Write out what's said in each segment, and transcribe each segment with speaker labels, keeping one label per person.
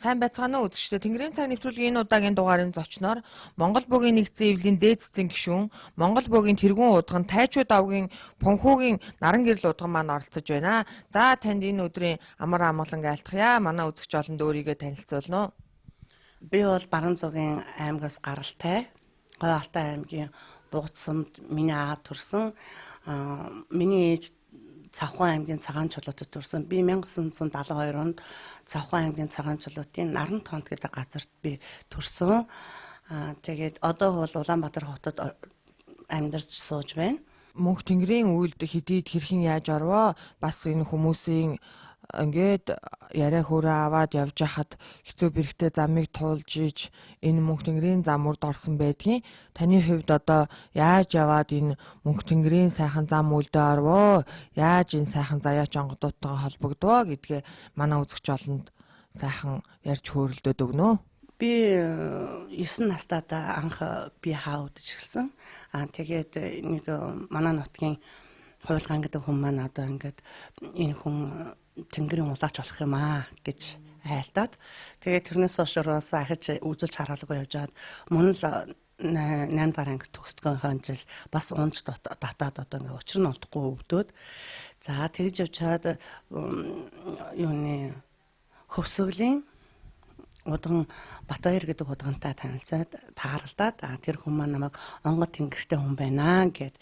Speaker 1: Сайн байцгаана уу үзэгчдээ. Тэнгэрийн цаг нэвтрүүлгийн энэ удаагийн дугаарын зочноор Монгол бөгийн нэгдсэн эвлийн дээд цэцэн гишүүн, Монгол бөгийн тэргүүн удган, Тайчуу давгийн Пунхүүгийн наран гэрэл удган маань оролцож байна. За танд энэ өдрийн амар амгалан айлтгая. Манай үзэгч олонд өөрийгөө танилцуулна уу?
Speaker 2: Би бол Баруун зугийн аймгаас гаралтай. Гой Алтай аймгийн Бугат сумд миний аав төрсөн. Миний ээж Цавхан аймгийн Цагаан чулуутад төрсөн. Би 1972 онд Цавхан аймгийн Цагаан чулуутын Наран тонт гэдэг газарт би төрсөн. Тэгээд одоо бол Улаанбаатар хотод амьдарч сууж байна.
Speaker 1: Мөнх Тэнгэрийн үйлд хэдийд хэрхэн яаж орвоо? Бас энэ хүмүүсийн ингээд яриа хөөрөө аваад явж хахад хэцүү бэрхтээ замыг туулж иж энэ мөнх Тэнгэрийн зам урд орсон байдгийн. Таны хувьд одоо яаж яваад энэ мөнх Тэнгэрийн сайхан зам үлдээ орвоо? Яаж энэ сайхан заяач онгодуудтайгаа холбогдвоо гэдгээ манай үзэгч олонд сайхан ярьж хөөрөлдөд өгнө.
Speaker 2: Би 9 настайд анх би хаа үдэж эхэлсэн. Тэгээд нэг манай нутгийн Хувилгаан гэдэг хүн маань одоо ингээд энэ хүн Тэнгэрийн улаач болох юм аа гэж айлдаад, тэгээд тэрнээс хойш ураасаа ахиж үзүүлж хараалгүй явжгаад мөн л 8 дугаар анги төгсдгөн жил бас унж татаад одоо ингээ учир нь олдохгүй өвдөөд, за тэгж явчаад юуны хөвсгөлийн удган Батбаяр гэдэг удгантай танилцаад тааралдаад, тэр хүн маань намайг онгод тэнгэртэй хүн байна гэд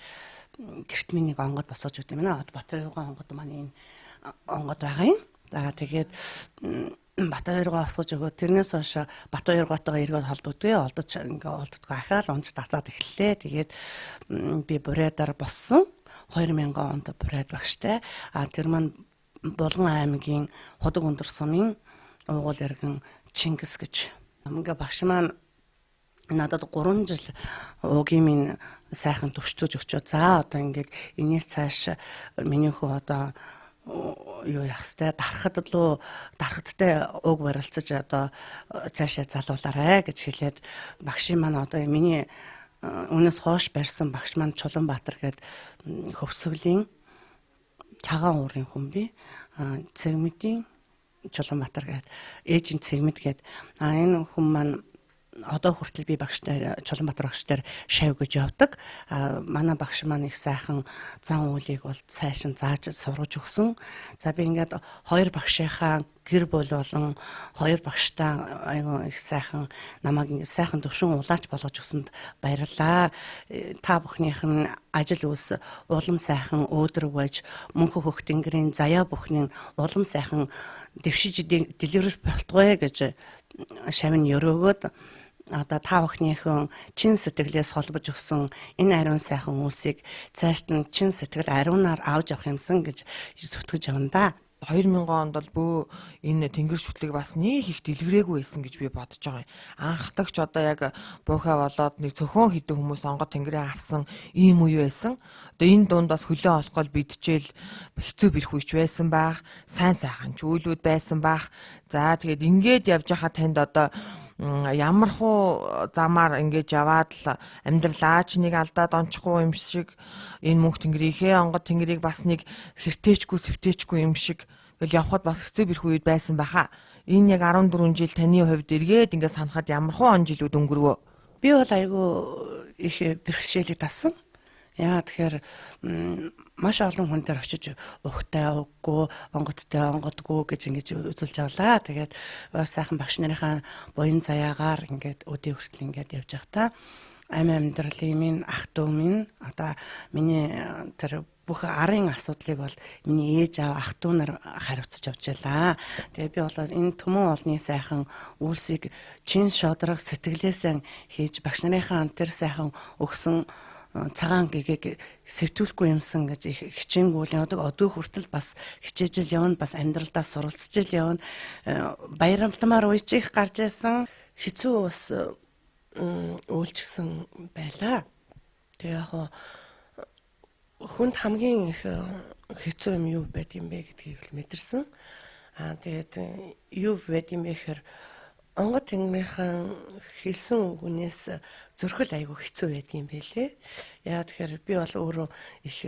Speaker 2: гэрт миний онгод босгож өгд юм байна. Батбаяргаа онгод маань энэ онгод байгаа юм. За тэгээд Батбаяргаа босгож өгөөд тэрнээс хойш Батбаяргаатайгаа эргээд холбогдгүй, олдож ингээ олддгоо ахаал унж дацаад эхэллээ. Тэгээд би бурайдаар боссон. 2000 онд бурайд багштай. Тэр маань Булган аймгийн Худаг өндөр сумын уугуул иргэн Чингис гэж. Ингээ багш маань надад 3 жил уугийн минь сайхан төвчтөж өчөө. За одоо ингээд энэс цааш миний хүү одоо юу яах хэвтэй дарахад лөө дарахадтай уг барилцаж одоо цаашаа залуулаарэ гэж хэлээд багшийн маань одоо миний үнээс хойш барьсан багш маань Чулуунбаатар гээд хөвсгөлийн Цагаан уурын хүн би. Цэгмэдийн Чулуунбаатар гээд ээжийн Цэгмэд гээд энэ хүн маань одоо хүртэл би багштай Чулуунбаатар багш дээр шав гэж явдаг. Манай багш маань их сайхан зан үйлийг бол сайшин зааж сургаж өгсөн. За би ингээд хоёр багшийнхаа гэр бүл болон хоёр багштай айгүй их сайхан намайг ингээд сайхан төвшин улаач болгож өгсөнд баярлалаа. Та бүхнийх нь ажил үйлс улам сайхан өөдрөг байж мөнх хөх тэнгэрийн заяа бүхний улам сайхан дэвшиж дэлгэрэх болтугай гэж шавь нь өрөөгөөд одоо та бүхнийхэн чин сэтгэлээс холбож өгсөн энэ ариун сайхан үйлсийг цаашд нь чин сэтгэл ариунаар авч явах юмсан гэж зүтгэж явна да.
Speaker 1: 2000 онд бол бөө энэ тэнгэр шүтлэг бас нэг их дэлгэрээгүй байсан гэж би бодож байгаа юм. Анхдагч одоо яг буухай болоод нэг цөхөн хэдэн хүмүүс онгод тэнгэрээ авсан ийм үе байсан. Одоо энэ дунд бас хөлөө олох гол бидчээл хэцүү бэрх үеч байсан байх, сайн сайхан ч үйлүүд байсан байх. За тэгээд ингээд явж байхад танд одоо ямар хуу замаар ингэж яваад л амьдралаа ч нэг алдаад онцохгүй юм шиг энэ мөнх тэнгэрийнхээ онгод тэнгэрийг бас нэг хэртээчгүй сэвтээчгүй юм шиг гэл явхад бас хэцүү бэрх үед байсан баха. Энэ яг 14 жил таны хувьд эргээд ингэ санахад ямар хуу он жилүүд өнгөрвөө?
Speaker 2: Би бол айгүй их бэрхшээлийг дасан. Яа тэгэхээр маш олон хүн дээр очиж ухтай уггүй, онгодтой онгодгүй гэж ингэж үзүүлж авлаа. Тэгээд сайхан багш нарынхаа буян заяагаар ингээд өдөө хүртэл ингээд явж байхдаа амь амьдралын минь ах дүү минь одоо миний тэр бүх арын асуудлыг бол миний ээж аав ах дүү нар хариуцаж явж байлаа. Тэгээ би бол энэ түмэн олны сайхан үйлсийг чин шодрог сэтгэлээсээ хийж багш нарынхаа тэр сайхан өгсөн цагаан гэгээг сэвтүүлэхгүй юмсан гэж хичээнгүүл явдаг. Одоо хүртэл бас хичээж л явна, бас амьдралдаа суралцж л явна. Баярамтмаар үеч их гарч ирсэн. Хэцүү бас үйлчгсэн байлаа. Тэгээ яг хүнд хамгийн их хэцүү юм юу байд юм бэ гэдгийг л мэдэрсэн. Тэгээд юу байд юм бэ гэхээр онгод тэнгэрийн хэлсэн үгнээс зөрхөл айгүй хэцүү байдаг юм байлээ. Яа тэгэхээр би бол өөрөө их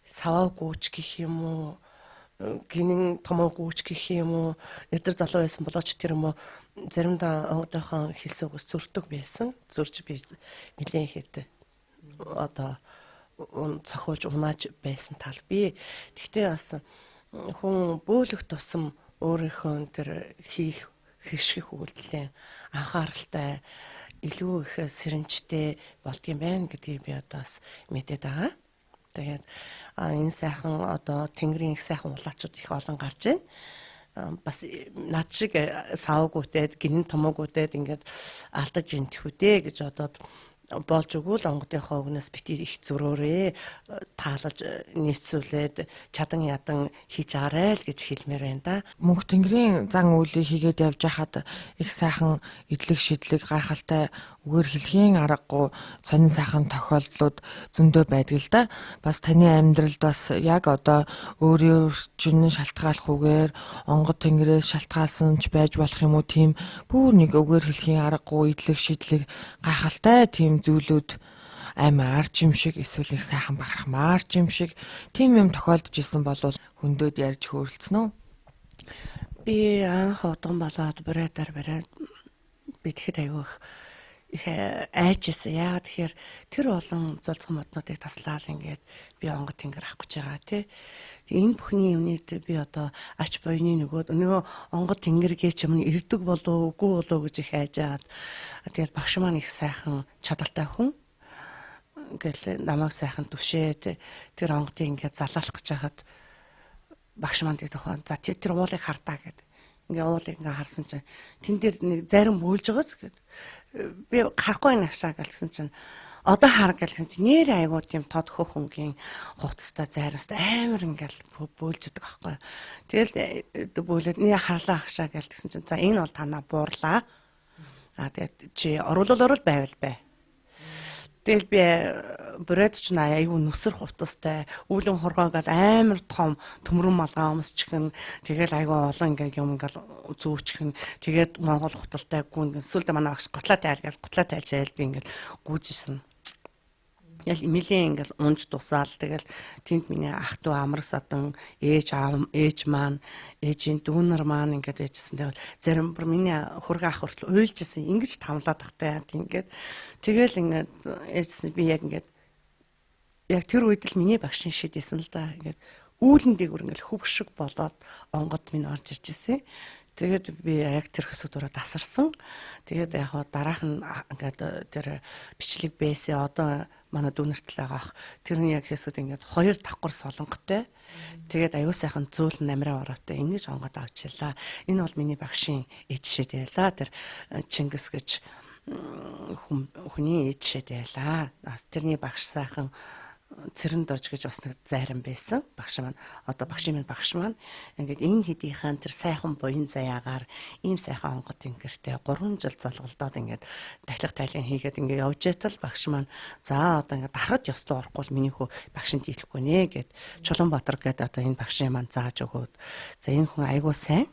Speaker 2: саваагүй ч гэх юм уу Гинэн томоогүй ч гэх юм уу, эдэр залуу байсан болооч тэр юм уу, заримдаа онгодынхон хэлсэн үгс зөрдөг байсан. Зөрж би нэлээд хэд одоо цохиулж унааж байсан тал би. Тэгтээ бас хүн бөөлөх тусам өөрийнхөө тэр хийх хишгэх үйлдэлээ анхааралтай, илүү их сэрэмжтэй болдгийм байна гэдгийг би одоо бас мэдээд байгаа. Тэгээд энэ сайхан одоо тэнгэрийн их сайхан улаачуд их олон гарч байна. Бас над шиг савгүйтэй, гинэн томоогүйтэй ингээд алдаж энтхүүдээ гэж бодоод болж өгвөл онгодынхоо өгнөөс бити их зөрөөрэй, таалаж нийцүүлээд чадан ядан хийж арай л гэж хэлмээр байна да.
Speaker 1: Мөнх тэнгэрийн зан үйлийг хийгээд явж хахад их сайхан эдлэг шидлэг, гайхалтай, үгээр хэлхийн аргагүй сонин сайхан тохиолдлууд зөндөө байдаг л да. Бас таны амьдралд бас яг одоо өөрөөр чинь шалтгааллахгүйгээр онгод тэнгэрээс шалтгаалсан ч байж болох юм уу, тийм бүр нэг үгээр хэлхийн аргагүй эдлэг шидлэг, гайхалтай тийм зүйлүүд аим арч юм шиг, эсвэл их сайхан бахархмаар ч юм шиг тийм юм тохиолдож исэн болвол хөндөд ярьж хөөрөлдсөн үү?
Speaker 2: Би анх удган болоод бурайдаар бариад би тэгэхэд аягүй их айж исэн. Яагаад тэгэхээр тэр олон зулцхан моднуудыг таслаал ингээд би онгод тэнгэр авах гэж байгаа тий. Энэ бүхний юмныг би одоо ач буйны нөгөө онгод тэнгэргээ ч юм ирдэг болов үгүй болов гэж их айж агаад, тэгэл багш маань их сайхан чадaltaй хүн ингээл намайг сайхан түшээд тэр онгодыг ингээд залаалах гэж хахад багш маань тэг тохион за чи тэр уулыг хардаа гэд. Ингээ уулыг ингээ харсан чинь тэн дээр нэг зарим бөөлж байгааз гэд. Би харахгүй нагшаа гэлсэн чинь одоо хар гэлсэн чинь нэр айгуу тийм тод хөх хөнгийн хувцастай зайрастай амар ингээл бөөлждөг аахгүй. Тэгэл бөөлөд нэ харлаа агшаа гэлсэн чинь за энэ бол танаа буурлаа. А тэгээд чи оруулал оруул байвал бай. Тэгэл би бурайд ч айгүй нүсэр хувцастай, үүлэн хоргоо гал амар том төмрөн малгай өмсчихэн, тэгэл айгүй олон ингээ юм ингээл зүүчихэн, тэгээд монгол хуталтай гүн сүлдө манай багш готлаа тайл гал готлаа тайлж айл би ингээл гүйжсэн. Яг нэлээд ингээл унж тусаал, тэгэл тэнд миний ах トゥ амар садан, ээж аав, ээж маань, ээжийн дүүнер маань ингээд ээжсэн. Тэгэл зарим бүр миний хөргөн ах хүртэл уйлжсэн, ингэж тамлаад тахтай ингээд тэгэл ингээд ээжсэн. Би яг ингээд яг тэр үед л миний багшин шид исэн л да. Ингээд үүлэн дээгүр ингээд хөв шиг болоод онгод минь орж ирж ирсэн. Тэгээд би яг тэр хэсэгт ороод асарсан. Тэгээд яг дараах нь ингээд тэр бичлэг бэсэ одоо манай дүүнертэл байгаа ах. Тэрний яг хэсэгт ингээд хоёр давхар солонготой. Тэгээд аюу сайхан зөөлөн намраа ороотой ингэж онгод авчилаа. Энэ бол миний багшийн ид шид байлаа. Тэр Чингис гэж хүний ид шид байлаа. Тэрний багш сайхан Цэрэн дорж гэж бас нэг зайран байсан. Багш маань одоо багшийн минь багш маань ингээд энэ хэдийнхэн тэр сайхан буян заяагаар ийм сайхан онгод тэнгэртэй 3 жил золголдоод ингээд дахлах тайлан хийгээд ингээд явж ятал багш маань за одоо ингээд дарахад ёстой орохгүй бол миний хүү багшинд дийлэхгүй нэ гэд Чулуунбаатар гэд одоо энэ багшийн маань зааж өгөөд, за энэ хүн айгуу сайн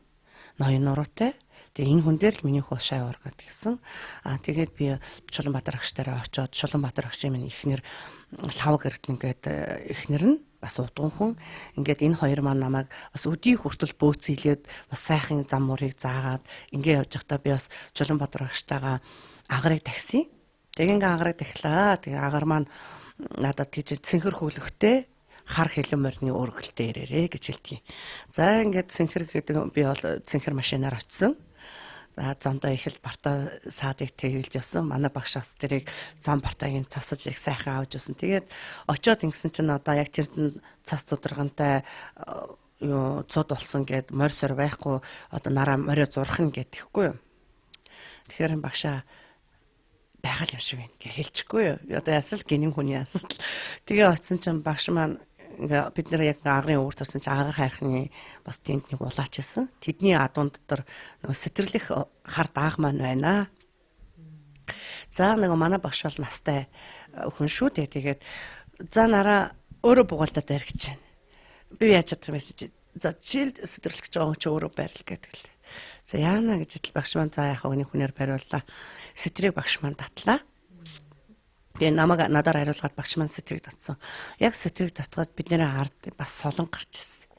Speaker 2: ноён нуруутай. Тэгээ энэ хүн дээр л миний хүү шай уур гэсэн. Аа тэгээд би Чулуунбаатар агш дээр очиод Чулуунбаатар агшийн минь эхнэр Лав гэрдэн гээд эхнэр нь бас удган хүн. Ингээд энэ хоёр маань намайг бас өдий хүртэл бөөцөйлээд бас сайхан зам мурыг заагаад ингээ явж байхдаа би бас Чулуунбаатар агштайгаа агарыг тагсан. Тэгээ ингээ агарыг тахлаа. Тэгээ агар маань надад тийж цэнхэр хөлөгтэй хар хилэн морины өргөлтэй ирээрээ гэж хэлдэг. За ингээд цэнхэр гэдэг би бол цэнхэр машинаар очисон. Замдаа их л бартаа саадыг тэгэлж явсан. Манай багш бас тэрийг зам бартааг цасаж их сайхан авч явсан. Тэгээд очиод ингэсэн чинь одоо яг тэрд цас зударгантай юу цод болсон гэд морь сор байхгүй, одоо нараа морио зурах нь гэд тэгэхгүй юу. Тэгэхээр багшаа байгаль юм шиг байна гэж хэлчихгүй юу. Одоо ясал гинэн хүний асуудал. Тэгээ очисон чинь багш маань ингээ бид нэр яг агарын өвөр тарсан чинь агар хайрхны бас тэнд нэг улаач байсан. Тэдний адуун дотор нөгөө сэтэрлэх хар даах маань байна. За нөгөө манай багш бол настай хүн шүү дээ. Тэгээд за нараа өөрөө бугаалтаа барь гэж байна. Би яаж чадах юм бэ? За чил сэтэрлэх гэж байгаа хүн чи өөрөө барил гэдэг л. За яана гэж тэл багш маань за яхаа үний хүнээр бариуллаа. Сэтрийг багш маань татлаа. Тэгээ намайг надаар хариулгаад багш маань сэтрийг татсан. Яг сэтрийг татгаад бидний ард бас солон гарч ирсэн.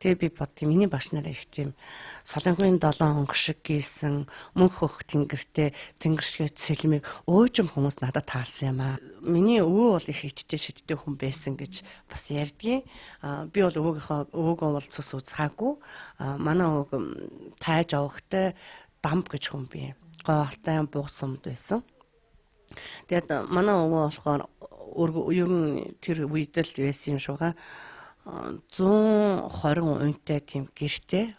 Speaker 2: Тэгээ би боддیں۔ Миний багш нараа их тийм солонгын долоон өнгө шиг гийсэн мөнх хөх тэнгэртэй тэнгэр шиг цэлмэг өөжм хүмүүс надад таарсан юм аа. Миний өвөө бол их ичтэй шидтэй хүн байсан гэж бас ярьдгийн. Би бол өвөөгөө бол цус үзхаагүй. Манай өвөг тайж овогтой дамб гэж хүн бий. Гоолтай буг сумд байсан. Тэгээд манай өвөө болохоор ер нь тэр үед л байсан юм шуга 120 унтай тийм гэртэй.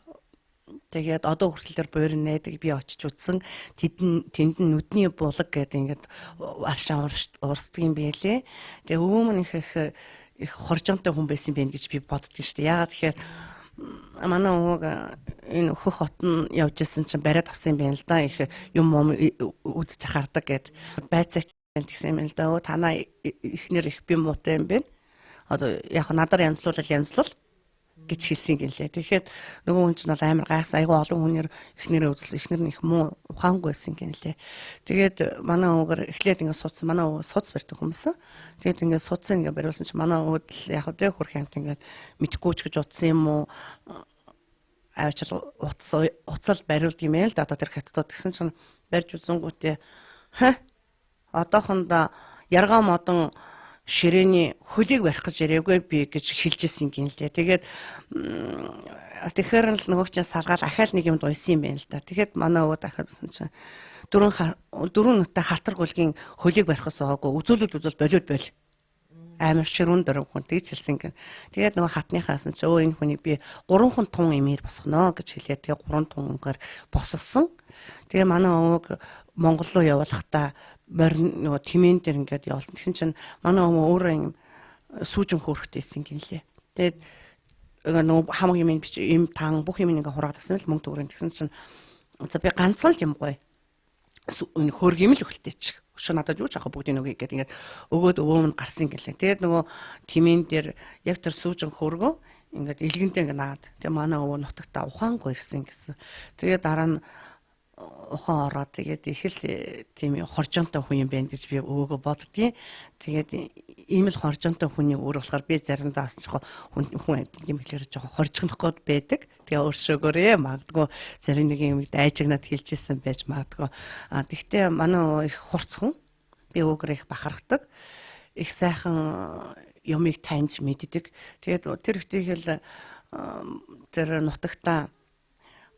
Speaker 2: Тэгээд одоо хүртэл тэр буйр найдаг би очиж үзсэн. Тэнд нь нүдний булаг гэдэг ингээд аршаан урсдаг юм байлээ. Тэгээ өвөө мөн их их хоржоонтой хүн байсан байх гэж би боддгийн шүү дээ. Яагаад тэгэхээр манай өвөг энэ хөх хот нь явж исэн чинь бариад авсан юм байна л да. Их юм үзэж хардаг гэд байцаач гэсэн юм л да. Өө танаа ихнэр их би муутай юм байна. Одоо яг надаар янзлуул янзлуул гэж хэлсэн гинлээ. Тэгэхээр нөгөө хүн чинь бол амар гайхсан. Айгүй олон хүнээр эхнэрээ үзэлсэн. Эхнэр нь их муу ухаангүй байсан гинлээ. Тэгээд манай өвгөр эхлээд ингээд суудсан. Манай өвөө суц барьдаг хүмүүс. Тэгээд ингээд суудсан ингээд бариулсан чинь манай өвөд л яг үдэ хөрх юмт ингээд мэдхгүй ч гэж утсан юм уу? Аваачил утас уцал бариулд юм ээ л да. Одоо тэр хятадууд гэсэн чинь барьж үзэнгүүтээ ха одоохондоо яргаа модон ширээний хөлийг барих гэж ирээгүй би гэж хэлжсэн гинлээ. Тэгээд тэгэхээр л нөгөө чинь салгаал ахаал нэг юмд уйсан юм байна л да. Тэгэхээр манай өвөө дахиад усан чинь дөрвөн нүтэ халтар гүлгийн хөлийг барих гэсэн аагүй үзүүлэл үзүүл болиод бол амар ширүүн дөрөв хүн тэгж хэлсэн гин. Тэгээд нөгөө хатныхаас нь чи өө энэ хүнийг би 3 тун эмээр босгоно гэж хэлээд тэгээ 3 тун өнгөөр босгосон. Тэгээ манай өвөг Монгол руу явуулахдаа морин нөгөө тэмээн дээр ингээд явуулсан. Тэгсэн чинь манай өвөө өөрөө юм сүүжин хөөрхтэй байсан гинлээ. Тэгээд нөгөө хамаг юм бич им тан бүх юм ингээд хураагдсан л мөнгө төгрөг. Тэгсэн чинь за би ганцхан л юм гоё. Хөрг юм л өгөлтэй чи. Өшөө надад юу ч авах бүгдийг өгье гэдэг ингээд өгөөд өвөө минь гарсан гэлээ. Тэгээд нөгөө тэмээн дээр яг тэр сүүжин хөргөө ингээд илгэндээ ингээд наад. Тэгээ манай өвөө нутагта ухаангүй ирсэн гэсэн. Тэгээд дараа нь ухаан ороод тэгээд их л тийм хоржоонтой хүн юм байна гэж би өвөөгөө боддгийн. Тэгээд ийм л хоржоонтой хүний өөр болохоор би заримдаа бас жоохон хүн амьд юм хэлээр жоохон хоржигнох гээд байдаг. Тэгээ өөршөөгөөрэй магадгүй зарим нэг юм дайжигнаад хэлжсэн байж магадгүй. А тэгтээ манай их хурц хүн. Би өвөөгөр их бахархдаг. Их сайхан юмыг таньж мэддэг. Тэгээд тэр ихтэйхэл тэр нутагта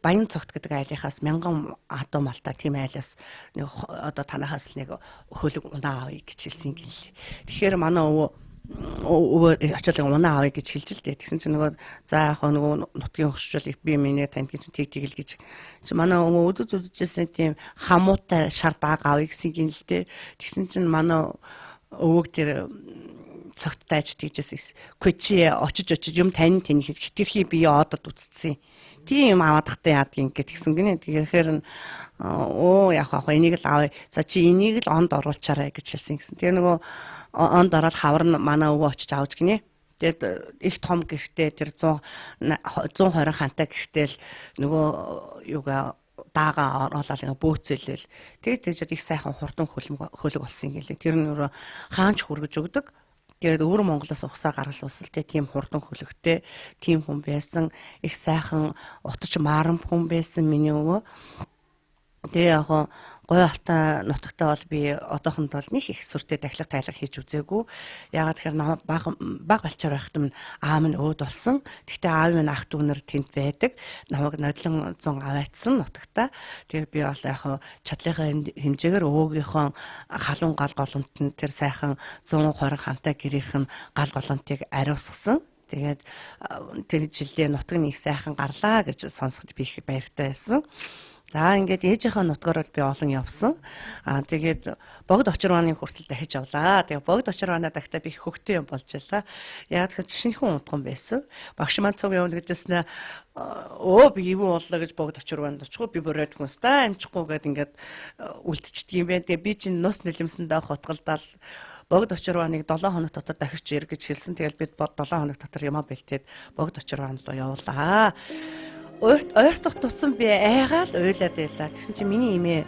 Speaker 2: Баян цогт гэдэг айлынхаас мянган адуу малтай тийм айлаас нэг одоо танахаас л нэг хөлөг унаа авъя гэж хэлсэн гинл. Тэгэхээр манай өвөө очил унаа авъя гэж хэлж л дээ. Тэгсэн чинь нөгөө за яг нөгөө нутгийн хөшчөл их би минь танд чинь тэг тэгэл гэж. Чи манай өвөө өдөж үдчихсэн тийм хамуутай шар дааг авъя гэсэн гинл дээ. Тэгсэн чинь манай өвөөг тэр цогт дайж тэгжээс. Үгүй чи очиж очиж юм тань тань хэтэрхий бие одод үтцсэн. Тийм юм аваад тахтай яадгийн ингээд тэгсэн гинэ. Тэгэхээр өө яг ах энийг л авъя. За чи энийг л онд оруулчаарай гэж хэлсэн гэсэн. Тэгээ нөгөө онд ороод хавар нь манай өвөө очиж авч гинэ. Тэгээд их том гэртээ тэр 100 120 хантай гэртээ л нөгөө юугаа даага оруулаад ингээ бөөцөлөл. Тэгээд тэгжээд их сайхан хурдан хөлөг болсон гэлээ. Тэр нь өөрөө хаанч хүргэж өгдөг. Тэгээд өвөр Монголоос ухсаа гаргал усалтай тийм хурдан хөлөгтэй тийм хүн байсан. Их сайхан утаж марам хүн байсан миний өвөө. Тэгээ яг гой алтай нутагтай бол би одоохонд бол нэг их сүртэй дахлах тайлах хийж үзээгүй. Яагаад тэгэхээр баг балчаар байхад минь аав минь өөд болсон. Гэхдээ аав минь ах дүүнэр тэнд байдаг. Намайг нодлон зун аваачсан нутагта. Тэгээ би бол яг чадлынхаа хэмжээгээр өвөөгийнхөө халуун гал голомт нь тэр сайхан 120 хамтай гэрийнх нь гал голомтыг ариусгасан. Тэгээд тэр жилдээ нутаг нь их сайхан гарлаа гэж сонсоход би их баяртай байсан. За ингээд ээжийнхээ нутгаар бол би олон явсан. Аа тэгээд богд очирвааны хүртэл дахиж явлаа. Тэгээд богд очирванаа дахтаа би хөгтөн юм болж байлаа. Яг тэгэхээр шинэхэн унтган байсан. Багш маань цуг явна гэжсэн өө би юу боллоо гэж богд очирванд очихгүй би бороод хүнс та амжихгүй гэд ингээд үлдчихдэг юм байна. Тэгээд би чинь нус нэлэмсэндээ хотголдаал богд очирваныг 7 хоног дотор дахиж ир гэж хэлсэн. Тэгээд бид 7 хоног дотор юмаа бэлтээд богд очирван руу явлаа. Ойртох тусам би айгаал уйлаад байлаа. Тэгсэн чинь миний эмээ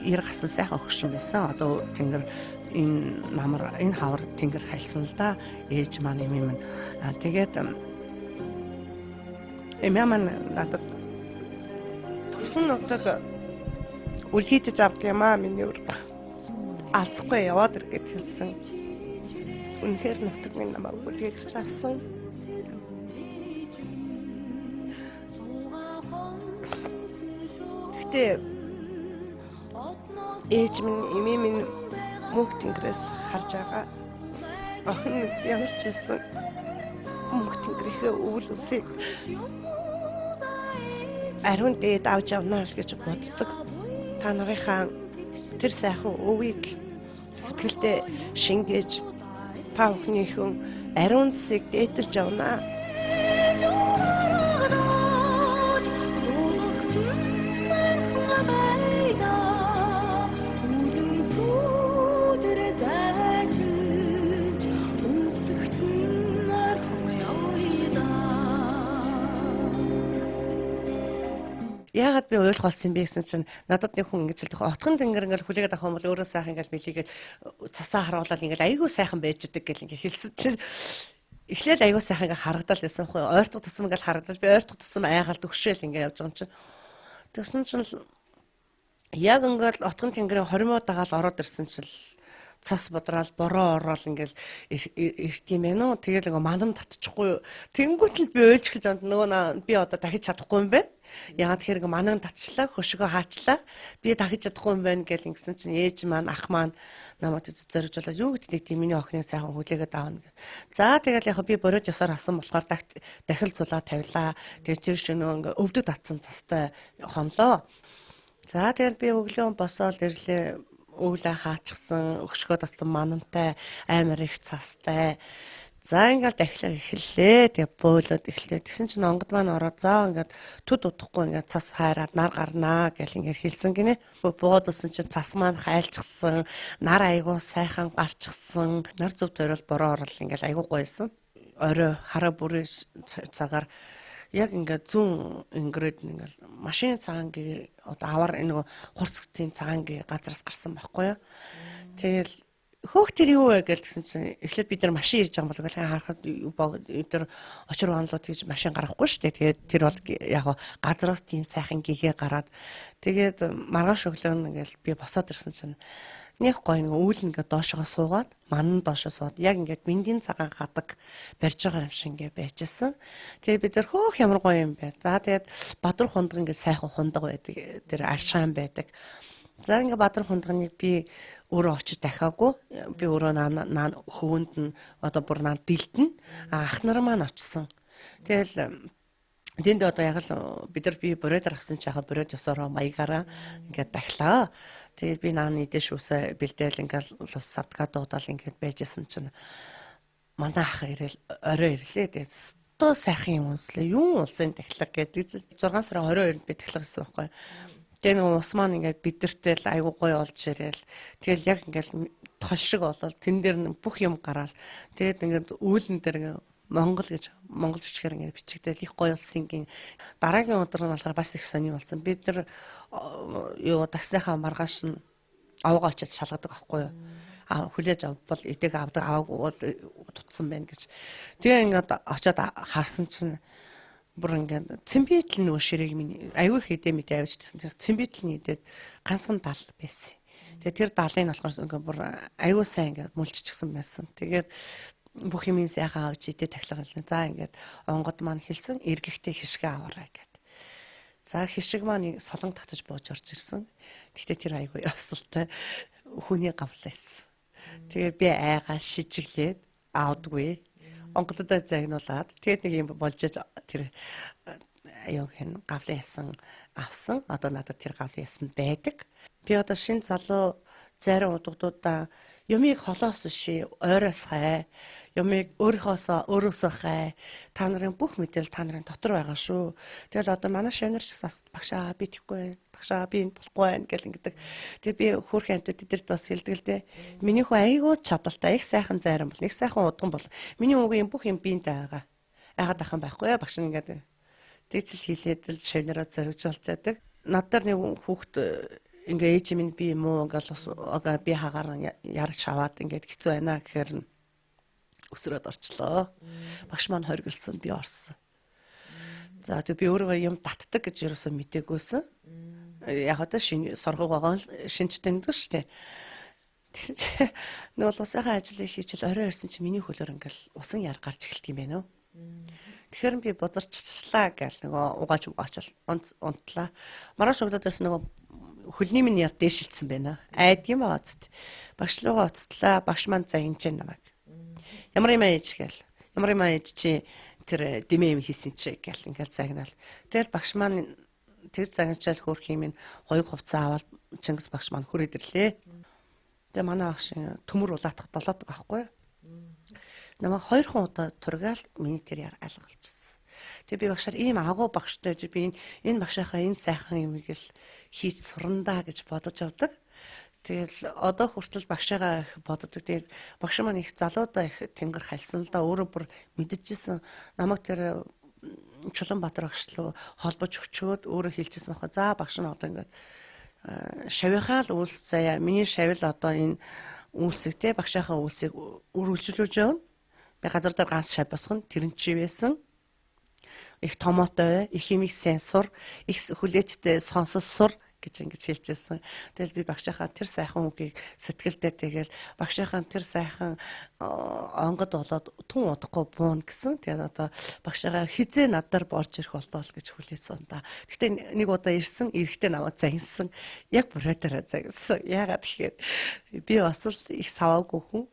Speaker 2: 90 гарсан сайхан өгшин байсан. Одоо тэнгэр энэ намар энэ хавар тэнгэр хайлсан л да. Ээж маань эмээ минь. Тэгээд Эмээ маань надад төрсөн нутаг үлгийдэж авдаг юм аа миний өр. Алцахгүй яваад ир гэд хэлсэн. Үнэхээр нутаг минь намайг үлгийдэж авсан. Гэхдээ ээж минь, эмээ минь мөнх тэнгэрээс харж байгаа. Охин ямар ч хэлсэн мөнх тэнгэрийнхээ өвөл үсийг ариун дээд авч явна л гэж боддог. Та нарынхаа тэр сайхан өвийг сэтгэлдээ шингээж та бүхнийхэн ариун цэсийг дээдэлж явна. Яагаад би уйлах болсон юм бэ гэсэн чинь надад нэг хүн ингэж хэлдэг. Отгон тэнгэр ингээл хүлээгээд авах юм бол өөрөө сайхан ингээл мэлийгээд цасаа харуулаад ингээл айгүй сайхан байж идэг гэл ингээ хэлсэн чинь эхлээл айгүй сайхан ингээ харагдал байсан байхгүй. Ойртох тусам ингээл харагдал би ойртох тусам айгаал төгшөөл ингээ явж байгаа юм чинь. Тэгсэн чинь яг ингээл отгон тэнгэрийн 20 удагаал ороод ирсэн чинь цас бодраал бороо ороод ингээл ирт юм байна уу. Тэгэл ингээ манам татчихгүй. Тэнгүүт л би уйлж эхэлж байгаа. Нөгөө би одоо дахиж чадахгүй юм байна. Яагаад тэгэхээр ингээ манам татчлаа, хөшгөө хаачлаа. Би дахиж чадахгүй юм байна гэл ингэсэн чинь ээж маань, ах маань намайг зориулаад юу гэдгийг тийм миний охиныг сайхан хүлээгээд аавна гэх. За тэгэл яг би бороод ёсоор асан болохоор дахил зулаа тавилаа. Тэгээ тэр шөнөө ингээ өвдөг татсан цастай хонлоо. За тэгэл би өглөө босоод ирлээ. Өвлөө хаачихсан, өшгөө татсан манантай, амар их цастай. За ингээл дахлаа эхэллээ. Тэгээ бөөлөд эхлэв. Тэгсэн чинь онгод маань ороод за ингээд төд удахгүй ингээд цас хайраад нар гарнаа гэл ингээд хэлсэн гинэ. Буугаад өссөн чинь цас маань хайлчихсан, нар айгуу сайхан гарчихсан. Нар зөв тойрол бороо орол ингээд айгуу гоёсэн. Орой хараа бүрийн цагаар яг ингээд зүүн өнгөрөөд ингээл машины цагаан гээ одоо аваар нөгөө хурц тийм цагаан гээ газраас гарсан байхгүй юу. Тэгэл хөөх тэр юу вэ гэл тэгсэн чинь эхлээд бид нар машин ирж байгаа юм бол харахад бид нар очир онлууд гэж машин гаргахгүй шүү дээ. Тэгээд тэр бол яг газраас тийм сайхан гэгээ гараад тэгээд маргааш өглөө нь ингээл би босоод ирсэн чинь нэг гоё нэг үүл ингээд доошогоо суугаад манан доошоо суугаад яг ингээд мэндийн цагаан хадаг барьж байгаа юм шиг ингээд байжсэн. Тэгээд бид нар хөөх ямар гоё юм бэ. За тэгээд бадар хундаг ингээд сайхан хундаг байдаг. Тэр алшаан байдаг. За ингээд бадар хундагныг би өөрөө очиж дахиагүй. Би өөрөө наа хөвөнд нь одоо бүр наа бэлдэнэ. Ах нар маань очсон. Тэгэл тэнд одоо яг л бид нар би бороод авсан чи яхаа бороод ёсороо маягаараа ингээд дахлаа. Тэгээд би нааны дэш үсэ бэлдээл ингээд лус савдгаа дуудаал ингээд байжсэн чинь манай ах ирээл орой ирлээ. Тэгээд өстөө сайхан юм үнслээ. Юун улсын дахлага гэдэг чинь 6 сарын 22-нд би дахлага хийсэн байхгүй. Тэгээ нэг ус маань ингээд бидэртэл л айгуу гоё болж ирээл. Тэгэл яг ингээд тол шиг болол тэн дээр бүх юм гараал. Тэгээд ингээд үүлэн дээр ингээд Монгол гэж Монгол бичгээр ингээд бичигдээл их гоё болсон гин. Дараагийн өдөр нь болохоор бас их сони болсон. Бид нар юу таксийнхаа маргааш нь авгаа очиж шалгадаг байхгүй юу. А хүлээж авбал эдэг авдаг, аваагүй бол тутсан байна гэж. Тэгээ ингээд очиад харсан чинь бүр ингээд цэмбитл нөгөө ширээг минь аюу хэдэ мэдээ авч ирсэн. Цэмбитл нь идээд ганцхан дал байсан. Тэгээ тэр далыг нь болохоор ингээд бүр аюу сайн ингээд мүлжчихсэн байсан. Тэгээд бүх юм сайхан авч идэ тахлага хэлнэ. За ингээд онгод маань хэлсэн эргэхтэй хишгэ аваарай гэд. За хишиг маань солон татаж бууж орж ирсэн. Гэхдээ тэр айгүй ёсолтой хүний гавлайсан. Тэгээ би айгаа шижиглээд аавдгүй. Онгодод загнуулаад тэгээд нэг юм болж тэр аюу хэн гавлын ясан авсан. Одоо надад тэр гавлын ясан байдаг. Би одоо шин залуу зарим удагдуудаа юмыг холоос бишээ, ойроос хай. Юмыг өөрийнхоосоо өөрөөсөө хай. Та нарын бүх мэдээлэл та нарын дотор байгаа шүү. Тэгэл одоо манай шавнар ч гэсэн багшаа би тэхгүй байна. Багшаа би энэ болохгүй байна гэл ингэдэг. Тэгээ би хөөрхөн амьтад эдэрт бас хэлдэг л дээ. Миний хүн айгүй чадaltaй, их сайхан зайран бол, их сайхан удган бол. Миний үгийн бүх юм биентэй байгаа. Айгаад ах юм байхгүй багш нь ингээд тэгчл хилээд л шавнараа зориулж болж яадаг. Над дээр нэг хүүхд ингээ ээж минь би юм уу ингээл бас би хагаар ярж аваад ингээд хэцүү байна гэхээр өсрөөд орчлоо. Багш маань хоригдсон, би орсон. За тэг би өөрөө юм татдаг гэж ерөөсөө мдэггүйсэн. Яг одоо шинэ соргог байгаа л шинж тэмдэг шүү дээ. Тэгсэн чи нөгөө усынхаа ажлыг хийчихэл орой ирсэн чи миний хөлөөр ингээл усан яр гарч эхэлдэг юм байна уу? Тэгэхээр би бузарчлаа гэл нөгөө угааж угаачл унтлаа. Маргааш өглөөд байсан нөгөө хөлний минь яр дээшилсэн байна. Айд юм аа зүт. Багш руугаа оцтлаа. Багш маань загинж намайг. Ямар юм ээж гээл. Ямар юм ээж чи тэр дэмээ юм хийсэн чи гэл ингээл загнаал. Тэгэл багш маань тэр загинчаал хөөх юм хоёр хувцас аваад Чингис багш маань хүрээд ирлээ. Тэгээ манай багш төмөр улаатах долоодог байхгүй. Намайг 2 хон удаа тургаал миний тэр яр алгалчихсан. Тэгээ би багшаар ийм агуу багштай гэж би энэ багшийнхаа энэ сайхан юмыг л хийж сурандаа гэж бодож явдаг. Тэгэл одоо хүртэл багшаагаа их боддог. Тэгээд багш маань их залуудаа их тэнгэр хальсан л да, өөрөө бүр мэдчихсэн. Намайг тэр Чулуунбаатар багш руу холбож өчөөд өөрөө хэлчихсэн байхгүй. За багш нь одоо ингээд шавийнхаа л үйлс заяа. Миний шавил одоо энэ үйлсийг те багшийнхаа үйлсийг үргэлжлүүлж явна. Би газар дээр ганц шав босгоно. Тэр нь чи байсан. Их томоотой, их имийг сайн сур, их хүлээчтэй сонсол сур гэж ингэж хэлжсэн. Тэгэл би багшийнхаа тэр сайхан үгийг сэтгэлдээ тэгэл багшийнхаа тэр сайхан онгод болоод тун удахгүй буuna гэсэн. Тэгээд одоо багшаагаа хизээ надаар борж ирэх болдоо л гэж хүлээсэн да. Гэхдээ нэг удаа ирсэн, эрэхтэй наваа загинсан. Яг бурайдаараа загинсан. Яагаад гэхээр би бас л их саваагүй хүн.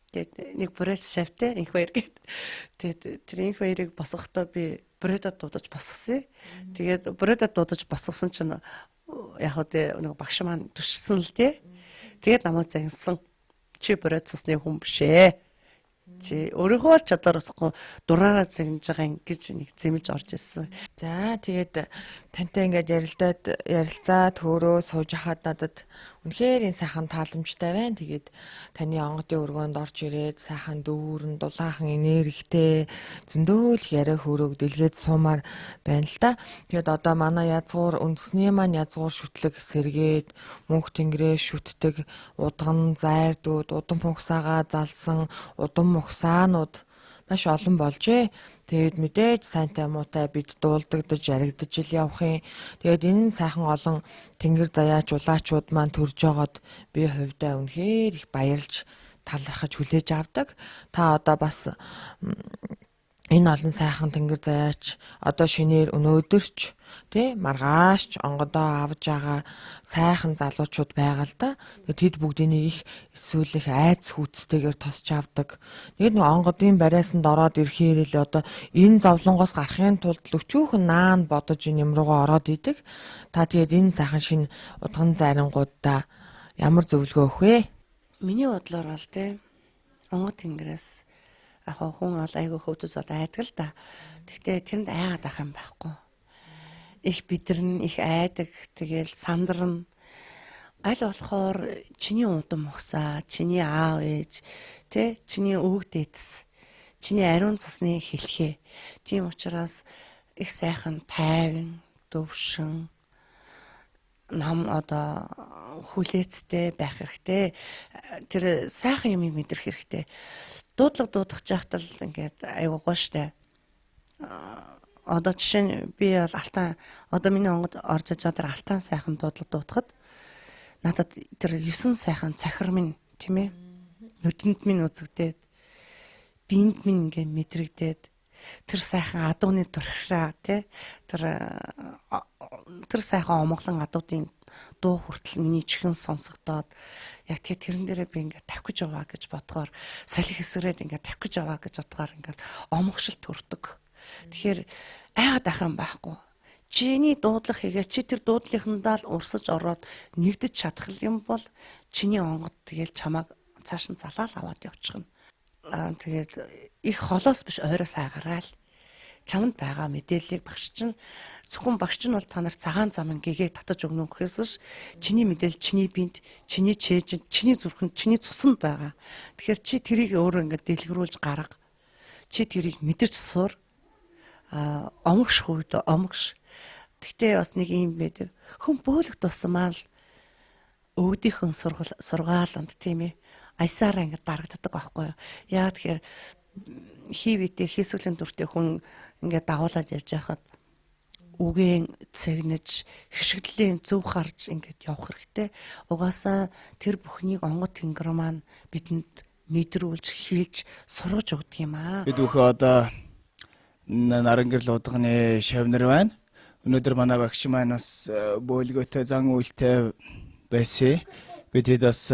Speaker 2: Тэгээд нэг бурайд шавтай инх баяр гээд. Тэгээд тэр инх баярыг босгохдоо би бурайдаа дуудаж босгосон. Тэгээд бурайдаа дуудаж босгосон чинь яг хөө нэг багш маань түшсэн л дээ. Тэгээд намайг загинсан. Чи бурайд цусны хүн биш ээ. Чи өөрийнхөө л чадвар усахгүй дураараа загинж байгаа юм гэж нэг зэмлж орж ирсэн.
Speaker 1: За тэгээд тантай ингээд ярилцаад хөөрөө сууж хахад надад үнэхээр энэ сайхан тааламжтай байна. Тэгээд таны онгодын өргөөнд орж ирээд сайхан дүүрэн дулаахан энергитэй зөндөөл яриа хөөрөөг дэлгээд суумаар байна л да. Тэгээд одоо манай язгуур үндэсний маань язгуур шүтлэг сэргээд мөнх тэнгэрээ шүтдэг удган зайрдууд удам пунхсаагаа залсан удам мухсаанууд маш олон болжээ. Тэгээд мэдээж сайнтай муутай бид дуулдагдаж яригдаж ил явах юм. Тэгээд энэ сайхан олон тэнгэр заяач улаачууд маань төрж жогод би хувьдаа үнэхээр их баярлж талархаж хүлээж авдаг. Та одоо бас энэ олон сайхан тэнгэр заяач одоо шинээр өнөөдөрч тий маргаашч онгодоо авж байгаа сайхан залуучууд байгаа л да. Тэгээд тэд бүгдийг их эсвэл их айц хүүцтэйгээр тосч авдаг. Тэгээд нэг онгодын бариасанд ороод ирэхээр л одоо энэ зовлонгоос гарахын тулд өчүүхэн наан бодож энэ юм руугаа ороод идэг. Та тэгээд энэ сайхан шинэ удган зайрангуудаа ямар зөвлөгөө өгөх вэ?
Speaker 2: Миний бодлоор бол тий онгод тэнгэрээс яг хүн бол айгүй хөвдөс бол айдаг л да. Гэхдээ тэрэнд айгаад ах юм байхгүй. Их бидэрнэ, их айдаг, тэгэл сандарна. Аль болохоор чиний удам ухсаа, чиний аав ээж, тэ чиний өвөг дээдс, чиний ариун цусны хэлхээ. Тийм учраас их сайхан тайван, төвшин нам одоо хүлээцтэй байх хэрэгтэй. Тэр сайхан юмыг мэдрэх хэрэгтэй. Дуудлага дуудах жахтал ингээд айгуу гоё штэ. Одоо жишээ нь би бол алтан одоо миний онгод орж иж байгаа тэр алтан сайхан дуудлага дуудахад надад тэр 9 сайхан цахир минь тийм ээ нүдэнд минь үзэгдээд биед минь ингээд мэдрэгдээд тэр сайхан адууны турхираа тий тэр сайхан омглон адуудын дуу хүртэл миний чихэн сонсогдоод яг тэгээ тэрэн дээрээ би ингээд тавих гэж яваа гэж бодохоор салхи хэсрээд ингээд тавих гэж яваа гэж бодохоор ингээд омгшил төрдөг. Тэгэхээр айгаад ах юм байхгүй. Чиний дуудлага хийгээ чи тэр дуудлынхандаа л урсаж ороод нэгдэж чадах юм бол чиний онгод тэгэл чамааг цааш нь залаал аваад явчихна. Тэгээд их холоос биш ойроос айгараа л чамд байгаа мэдээллийг багш чинь зөвхөн багш чинь бол та нар цагаан зам гэгээ татаж өгнө гэхээс ш чиний мэдээлэл чиний биед, чиний чэйжэнд, чиний зүрхэнд, чиний цуснд байгаа. Тэгэхээр чи тэрийг өөрөө ингээд дэлгэрүүлж гарга. Чи тэрийг мэдэрч сур. Омгш үед омгш. Тэгтээ бас нэг юм байдаг. Хүн бөөлөх тусмаа л өвдийнхөн сургааланд тийм ээ аясаараа ингээд дарагддаг байхгүй юу. Яа тэгэхээр хий биетэй хийсгэлийн дүртэй хүн ингээд дагуулад явж байхад үгийн цэгнэж хишгэллийн зөв харж ингээд явах хэрэгтэй. Угаасаа тэр бүхнийг онгод тэнгэр маань бидэнд мэдрүүлж, хийлж, сургаж өгдөг юм аа.
Speaker 3: Бид бүхэн одоо Нарангэрэл удганы шавнар байна. Өнөөдөр манай багш маань бас бөөлгөөтэй зан үйлтэй байсан. Бид хэд бас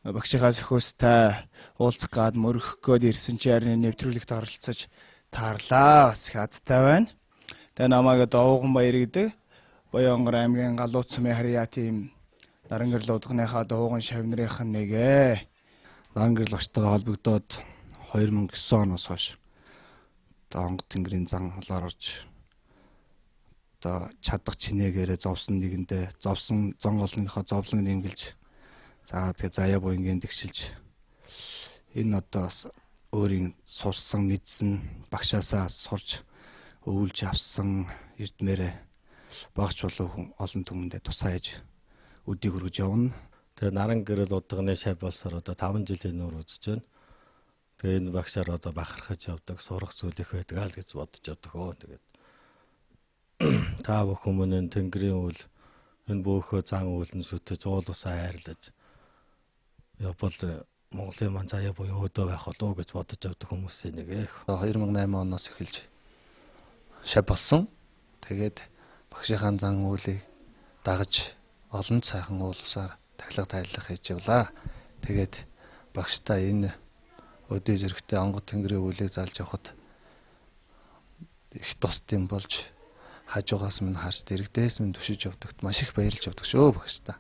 Speaker 3: багшийнхаа сөхөөстэй уулзах гад мөрөх гээд ирсэн чи харин нэвтрүүлэгт оролцож таарлаа. Бас их азтай байна. Тэгээ намайг Довгон Баяр гэдэг Баянгар аймгийн Галууц сумын харьяа тийм Нарангэрэл удганыхаа дууган шавнырынх нь нэг ээ.
Speaker 4: Нарангэрэл багштайгаа холбогдоод 2009 оноос хойш одоо онгод тэнгэрийн зан холоор орж одоо чадах чинээгээрээ зовсон нэгэндээ зовсон зон голныхоо зовлон нэмгэлж за тэгээ заяа буянгийн тэгшилж энэ одоо бас өөрийн сурсан мэдсэн багшаасаа сурч өвлж авсан эрдмээрээ багч болов хүн олон түмэндээ тусааж өдийг өргөж явна.
Speaker 5: Тэгээ Нарангэрэл удганы шав болсоор одоо 5 жилийн нүүр үзэж байна. Тэгээ энэ багшаар одоо бахархаж явдаг, сурах зүйл их байдаг аа л гэж бодож явдаг өө. Тэгээд та бүхэн мөн тэнгэрийн үйл энэ бөөхөө зан үйл нь шүтэж уул усаа хайрлаж явбал Монголын маань заяа буян өдөө байх болов уу гэж бодож явдаг хүмүүсийн нэг ээ.
Speaker 6: 2008 оноос эхэлж шав болсон. Тэгээд багшийнхаа зан үйлийг дагаж олон сайхан уулусаар тахилга тайлах хийж явлаа. Тэгээд багштай энэ өдөө зэрэгтэй онгод тэнгэрийн үйлийг залж явхад их тусд юм болж хажуугаас минь харж дэрэгдээс минь түшиж явдагт маш их баярлж явдаг шүү багштай.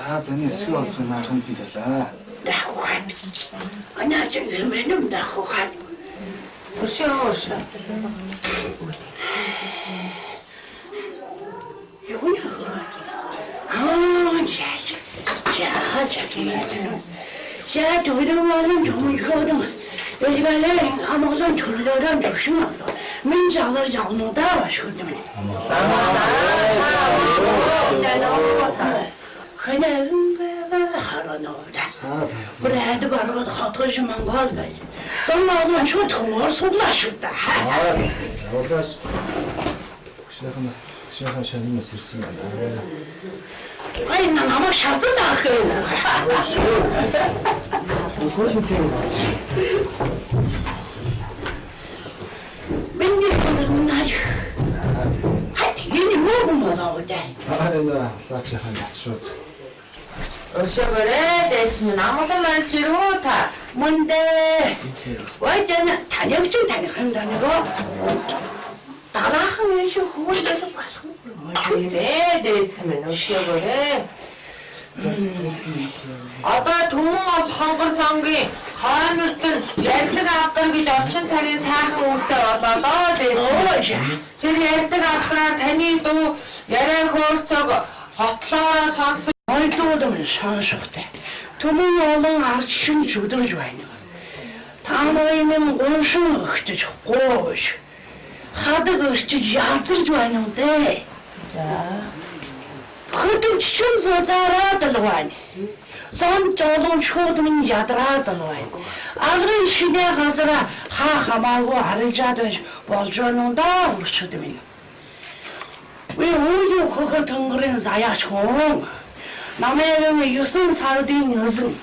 Speaker 4: За таны эсхий болж нааханд би талаа.
Speaker 7: Дахухан. Анаа чи юмэнм дахухан.
Speaker 1: Өшөө өшөө.
Speaker 7: Юу юм? Аа, яа. Яа, яа. За төрөмөрөн түмхөрөн элгэлэн хамгаалан төрлөөрөн төвшин минь залар явнуудаа башгүдэн. Хэнэн харануудаа. Брэд баргад хотгож Монгол байж. Зам шууд хөнгөр суглаа шүү дээ.
Speaker 4: Явуулаас. Багшийнхаа шанаас ирсэн байна.
Speaker 7: Ай намайг шалзаад авах гэв.
Speaker 4: Хөлн зэн болж.
Speaker 7: Миний хөлн хат энэ юу юм болоо дээ.
Speaker 4: Аа энэ лаачийнхаа ячрууд.
Speaker 1: Өшөөгөрэй дээдс минь амгалан болж ирүү та.
Speaker 7: Мөндөө. Вайдана танигч таних юм даа нөгөө. Дараахан юм шиг хүүл байдаг бас
Speaker 1: Тийм ээ дээдс минь өшөөгөрэй. Одоо түмэн ол хонгор зонгийн хойморт нь ярьдаг авдар гэж орчин цагийн сайхан үгтэй болоолоо дээдс. Тэр ярьдаг авдраар таны дуу яриа хөөрцөг хотлоороо сонсож
Speaker 7: Ойлууд сонсохтой. Түмэн олон ард шин чөдөрж байна. Та нарын минь гуншин өгчөж гоош. Хадаг өрчиж язарж байна юм дээ.
Speaker 1: За.
Speaker 7: Хөдөлгчөн зузаараад л байна. Зон жолон шууд минь ядраад л байна. Алгын шинэ газараа хаа хамаагүй арилжаад байж болж байна юм да өрчөд минь. Би үүлийн хөхө тэнгэрийн заяаш хүн. Намайг 9 сарын 9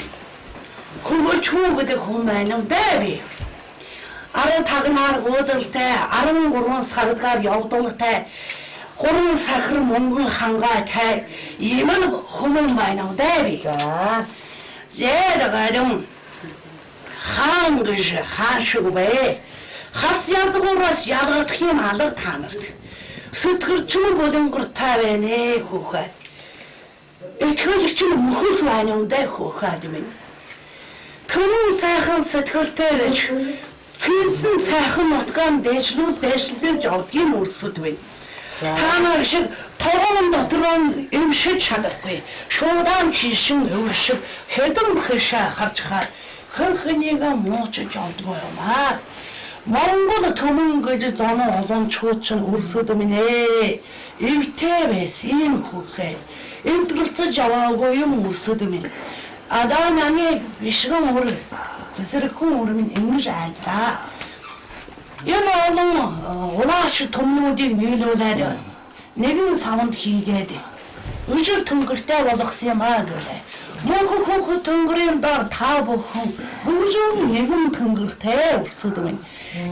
Speaker 7: хөнгөлчүү гэдэг хүн байна юм да би. 10 тагнаар гудалтай 13 сардгаар явдалтай 3 сахар мөнгөн хангаатай ийм л хүмүүн байна юм да би.
Speaker 1: За.
Speaker 7: Зэдэгэрэн хаан гэж хаашиг бэ. Хас язгуураас ялгах юм алга та нарт. Сэтгэрчин булангар байна хөөхөө. Итгэлч нь мөхөс байна юм да хөөхөө минь. Түмэн сайхан сэтгэлтэй байж хийсэн сайхан нутгаан дээшлүүл дээшлдэж явдгийн өрсөд байна. Та нар шиг тогоон дотроо эмшиж чадахгүй. Шуудаан хийшин өвөршиг хэдэн хэшээ харж хаар хэн хэнийг муучиж явдгүй юм аа. Монгол түмэн гэж зоноо олон чуучин өрсөд минь ээ. Эвтэй байсан юм хүүхэд. Эвдлцэж яваагүй юм өрсөд минь. Одоо намын бишгэн үр зэрэгхэн үр минь ингэж айлдаа. Энэ олон улааш түмнүүдийг нийлүүлээд нэгэн савнд хийгээд өжир тэнгэртэй болгосон юм аа гэлээ. Мөнх хөх тэнгэрийн дор та бүхэн бүржүүн нэгэн тэнгэртэй өрсөд минь.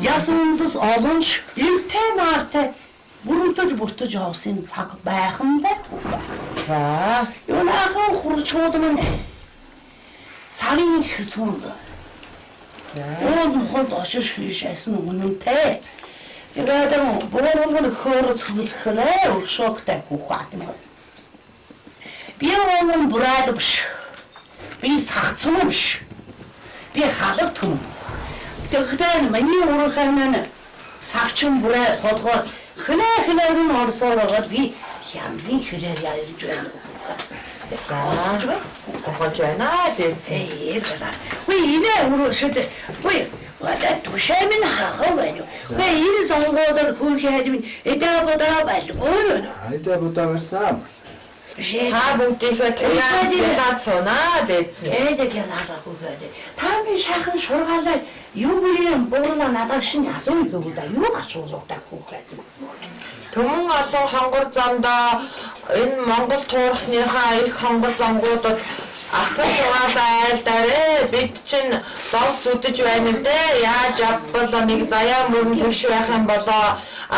Speaker 7: Яс үндэс олон ч эвтэй наартай бүрэлдэж бүртэж явсан цаг байх юм байна.
Speaker 1: За.
Speaker 7: Юунаахан хурцууд минь сарын хэцүүнд. Уул мохот очиж хийшсэн үнэнтэй. Тэгээд буурал хөөр цэвэрлэхлээ өршөөгтэй хүүхэд юм. Би олон бурайд биш. Би сагцсан биш. Би халаг түн. Тэгвэл миний урахын нь сагчин бурай толгой хнээ хнээр нь орсоор байгаад би янзын хэрээр ярьж байна.
Speaker 1: За. Ухаж байна дээдс.
Speaker 7: Үгүй инээ өрөөшөд. Үгүй вада тушамин хахав байна. Үгүй энэ сонгоодор хүүхэд минь эдээ бодоо байлгүй.
Speaker 4: Айдаа будаа барьсан.
Speaker 1: Та бүгдийнхээ төлөө сунаа дээдс.
Speaker 7: Эдэг ялаа хүүхэд. Та би шахан шургаалаа юу бүрийн буурлаа надад шин асуу гэв да. Юу асуулаа та хүүхэд.
Speaker 1: Түмэн олон хонгор замдаа энэ Монгол туурхныхаа их хонгор зонгуудад Ацар сугаалаа айлдаарэ. Бид чинь зов зүдэж байна дээ. Яаж авбал нэг заяа мөрөн төш байх юм болоо.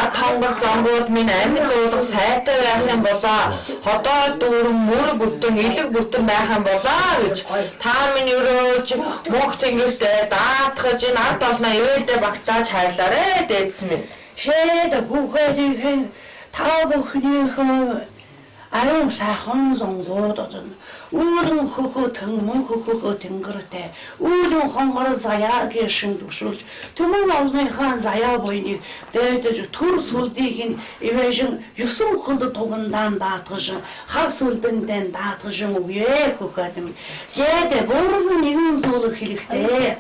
Speaker 1: Ад хонгор зонгууд минь амин зуулга сайтай байх юм болоо. Ходоо дүүрэн мөр бүтэн элэг бүтэн байх юм болоо гэж та минь өрөөж мөнх тэнгэрт даатгаж энэ ард олноо ивэлдэ багтааж хайрлаарэ дээдс минь.
Speaker 7: Шээд хүүхэдийнхэн та бүхнийхэн аюун сайхан зонгууд одон. Үүлэн хөхөө тэн мөн хөхөө тэнгэртэй. Үүлэн хонгор заяагийн шин тушуулж түмэн олныхаа заяа буйныг дээдэж төр сүлдийг нь ивэжин 9 хүнд тугандаан даатгажин хар сүлдэндэн даатгажин үе хөхөөд минь. Зэдэ буруу нэгэн зүйл хэлэхтэй.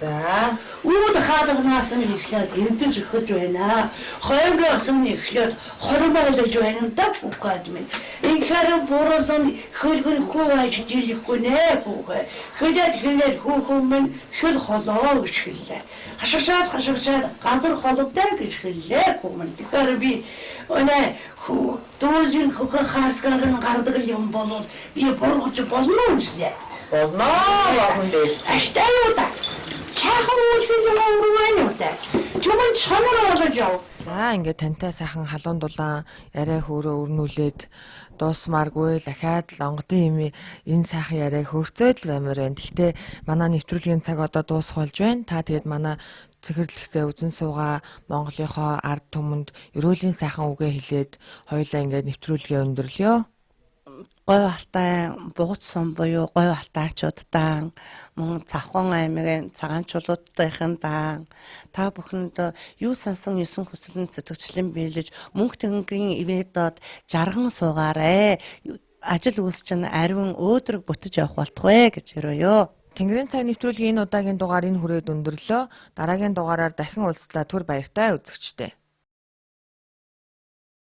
Speaker 1: За.
Speaker 7: Үүд хаалганаас нь эхлээд эвдэж эхэлж байна. Хойгоос нь эхлээд хормойлож байна да бүхад минь. Инхээр буруу нь хөлгөн хүү байж дийлэхгүй нэ бүхэ. Хэлээд хэлээд хүүхэн минь хөл холоо гэж хэллээ. Хашгичаад хашгичаад газар холботой гэж хэллээ хүмүүн. Тэгэхээр би өнөө хүү дүүжин хөхө хааскаар нь гардаг юм бол би бургаж болно гэсэн.
Speaker 1: Болно болно дээ.
Speaker 7: Аштай юу та? Чаахан үйлсийн юм урван юу та? Түмэн чанар болж яв.
Speaker 1: За ингээд тантай сайхан халуун дулаан яриа хөөрөө өрнүүлээд дуусмааргүй л ахаад л онгодын юм энэ сайхан яриаг хөөрцөөд л баймаар байна. Гэхдээ манай нэвтрүүлгийн цаг одоо дуусах болж байна. Та тэгээд манай цэхэрлэгцээ үзэн суугаа Монголынхоо ард түмэнд ерөөлийн сайхан үгээ хэлээд хоёулаа ингээд нэвтрүүлгээ өндөрлөё.
Speaker 2: Говь Алтай бугуц сум буюу говь алтаачуудтаа мөн Цавхан аймгийн цагаан чулуудтайхан даа та бүхэнд юу сансан 9 хүсэлэн сэтгэгчлэн биелэж мөнх тэнгэрийн ивэдод жарган суугаарэ. Ажил үйлс чинь ариун өөдрөг бүтэж явах болтугай гэж өрөөё.
Speaker 1: Тэнгэрийн цаг нэвтрүүлгийн энэ удаагийн дугаар энэ хүрээд өндөрлөө. Дараагийн дугаараар дахин уулзлаа. Түр баяртай үзэгчдээ.